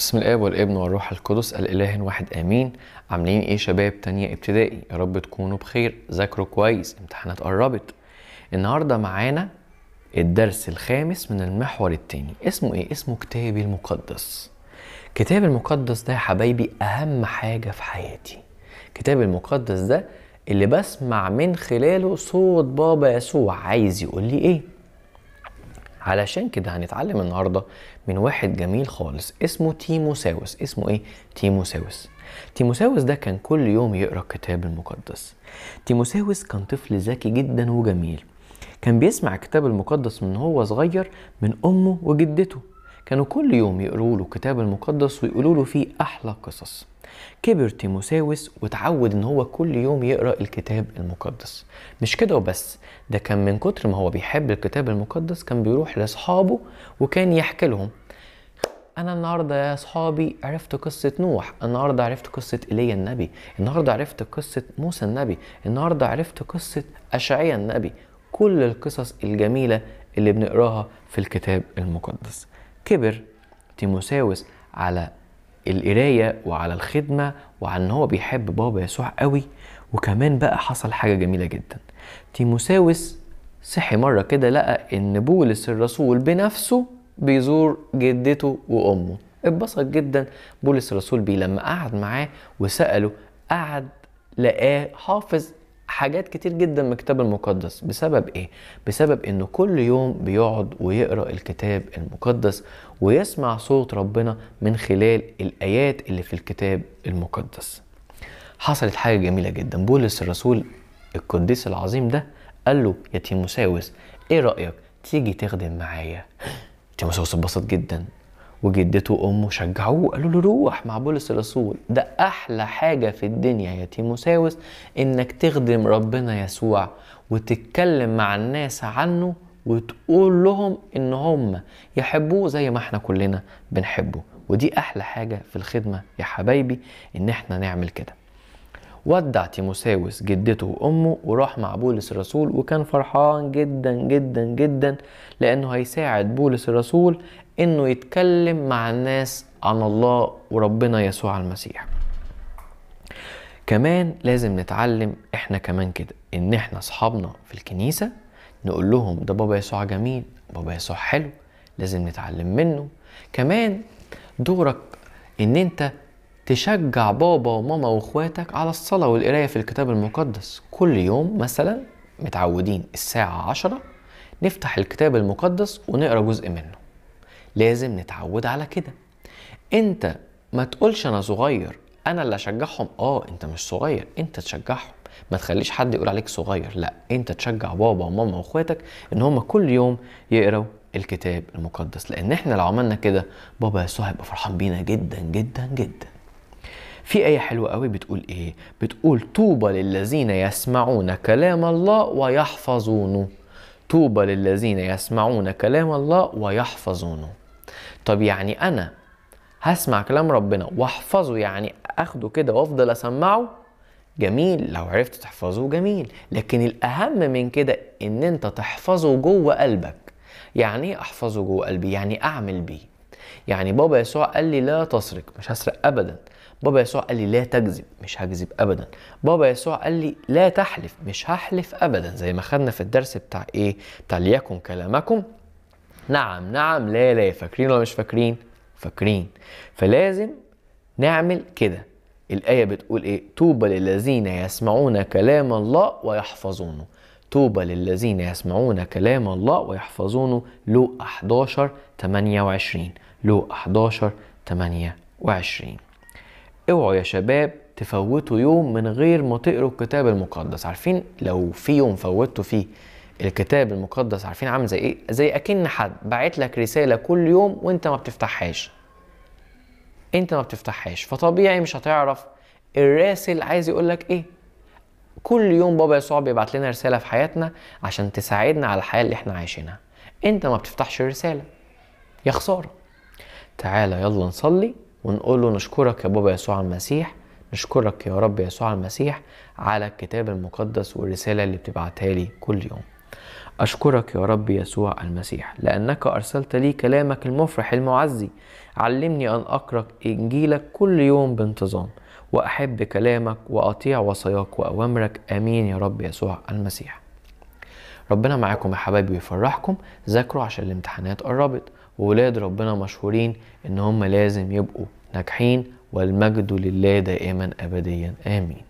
بسم الآب والابن والروح القدس الإله واحد آمين. عاملين إيه شباب تانية ابتدائي؟ يا رب تكونوا بخير، ذاكروا كويس، امتحانات قربت. النهارده معانا الدرس الخامس من المحور التاني، اسمه إيه؟ اسمه كتابي المقدس. كتاب المقدس ده يا حبايبي أهم حاجة في حياتي. كتاب المقدس ده اللي بسمع من خلاله صوت بابا يسوع عايز يقول لي إيه. علشان كده هنتعلم النهارده من واحد جميل خالص اسمه تيموساوس. اسمه ايه؟ تيموساوس. تيموساوس ده كان كل يوم يقرا الكتاب المقدس. تيموساوس كان طفل ذكي جدا وجميل، كان بيسمع الكتاب المقدس من هو صغير من امه وجدته، كانوا كل يوم يقروا له الكتاب المقدس ويقولوا له فيه احلى قصص. كبر تيموساوس وتعود ان هو كل يوم يقرا الكتاب المقدس. مش كده وبس، ده كان من كتر ما هو بيحب الكتاب المقدس كان بيروح لاصحابه وكان يحكي لهم: انا النهارده يا اصحابي عرفت قصة نوح، النهارده عرفت قصة ايليا النبي، النهارده عرفت قصة موسى النبي، النهارده عرفت قصة اشعيا النبي. كل القصص الجميلة اللي بنقراها في الكتاب المقدس. كبر تيموساوس على القراية وعلى الخدمة وعلى ان هو بيحب بابا يسوع قوي. وكمان بقى حصل حاجة جميلة جدا، تيموساوس صحي مرة كده لقى ان بولس الرسول بنفسه بيزور جدته وامه. اتبسط جدا بولس الرسول بيه لما قعد معاه وسأله، قعد لقاه حافظ حاجات كتير جدا من الكتاب المقدس. بسبب ايه؟ بسبب انه كل يوم بيقعد ويقرأ الكتاب المقدس ويسمع صوت ربنا من خلال الآيات اللي في الكتاب المقدس. حصلت حاجة جميلة جدا، بولس الرسول القديس العظيم ده قال له: يا تيموساوس ايه رأيك تيجي تخدم معايا؟ تيموساوس اتبسط جدا، وجدته وامه شجعوه قالوا له روح مع بولس الرسول، ده احلى حاجة في الدنيا يا تيموساوس انك تخدم ربنا يسوع وتتكلم مع الناس عنه وتقول لهم ان هم يحبوه زي ما احنا كلنا بنحبه. ودي احلى حاجة في الخدمة يا حبايبي، ان احنا نعمل كده. ودع تيموساوس جدته وامه وراح مع بولس الرسول، وكان فرحان جدا جدا جدا لانه هيساعد بولس الرسول انه يتكلم مع الناس عن الله وربنا يسوع المسيح. كمان لازم نتعلم احنا كمان كده ان احنا اصحابنا في الكنيسة نقول لهم ده بابا يسوع جميل، بابا يسوع حلو، لازم نتعلم منه. كمان دورك ان انت تشجع بابا وماما واخواتك على الصلاة والقراية في الكتاب المقدس. كل يوم مثلا متعودين الساعة 10 نفتح الكتاب المقدس ونقرأ جزء منه. لازم نتعود على كده. انت ما تقولش انا صغير انا اللي اشجعهم، انت مش صغير، انت تشجعهم، ما تخليش حد يقول عليك صغير، لا انت تشجع بابا وماما واخواتك ان هم كل يوم يقرأوا الكتاب المقدس، لان احنا لو عملنا كده بابا يسوع هيبقى فرحان بينا جدا جدا جدا. في آية حلوة قوي بتقول إيه؟ بتقول طوبى للذين يسمعون كلام الله ويحفظونه. طوبى للذين يسمعون كلام الله ويحفظونه. طب يعني أنا هسمع كلام ربنا واحفظه، يعني أخده كده وأفضل أسمعه؟ جميل لو عرفت تحفظه جميل، لكن الأهم من كده إن أنت تحفظه جوه قلبك. يعني إيه أحفظه جوه قلبي؟ يعني أعمل بيه. يعني بابا يسوع قال لي لا تسرق، مش هسرق أبدا. بابا يسوع قال لي لا تكذب، مش هكذب ابدا. بابا يسوع قال لي لا تحلف، مش هحلف ابدا، زي ما خدنا في الدرس بتاع ايه؟ بتاع ليكن كلامكم نعم نعم لا لا. فاكرين ولا مش فاكرين؟ فاكرين. فلازم نعمل كده. الآية بتقول ايه؟ طوبى للذين يسمعون كلام الله ويحفظونه. طوبى للذين يسمعون كلام الله ويحفظونه. لوقا 11:28. لوقا 11:28. اوعوا يا شباب تفوتوا يوم من غير ما تقروا الكتاب المقدس. عارفين لو في يوم فوتوا فيه الكتاب المقدس عارفين عامل زي ايه؟ زي اكن حد باعت لك رسالة كل يوم وانت ما بتفتحهاش. انت ما بتفتحهاش، فطبيعي مش هتعرف الراسل عايز يقول لك ايه. كل يوم بابا يسوع بيبعت لنا رسالة في حياتنا عشان تساعدنا على الحياة اللي احنا عايشينها. انت ما بتفتحش الرسالة، يا خسارة. تعالى يلا نصلي ونقول له نشكرك يا بابا يسوع المسيح، نشكرك يا رب يسوع المسيح على الكتاب المقدس والرسالة اللي بتبعتها لي كل يوم. أشكرك يا رب يسوع المسيح لأنك أرسلت لي كلامك المفرح المعزي. علمني أن أقرأ إنجيلك كل يوم بانتظام، وأحب كلامك وأطيع وصاياك وأوامرك. آمين يا رب يسوع المسيح. ربنا معاكم يا حبايبي ويفرحكم. ذاكروا عشان الامتحانات قربت، وولاد ربنا مشهورين إن هم لازم يبقوا ناجحين، والمجد لله دائما أبديا. آمين.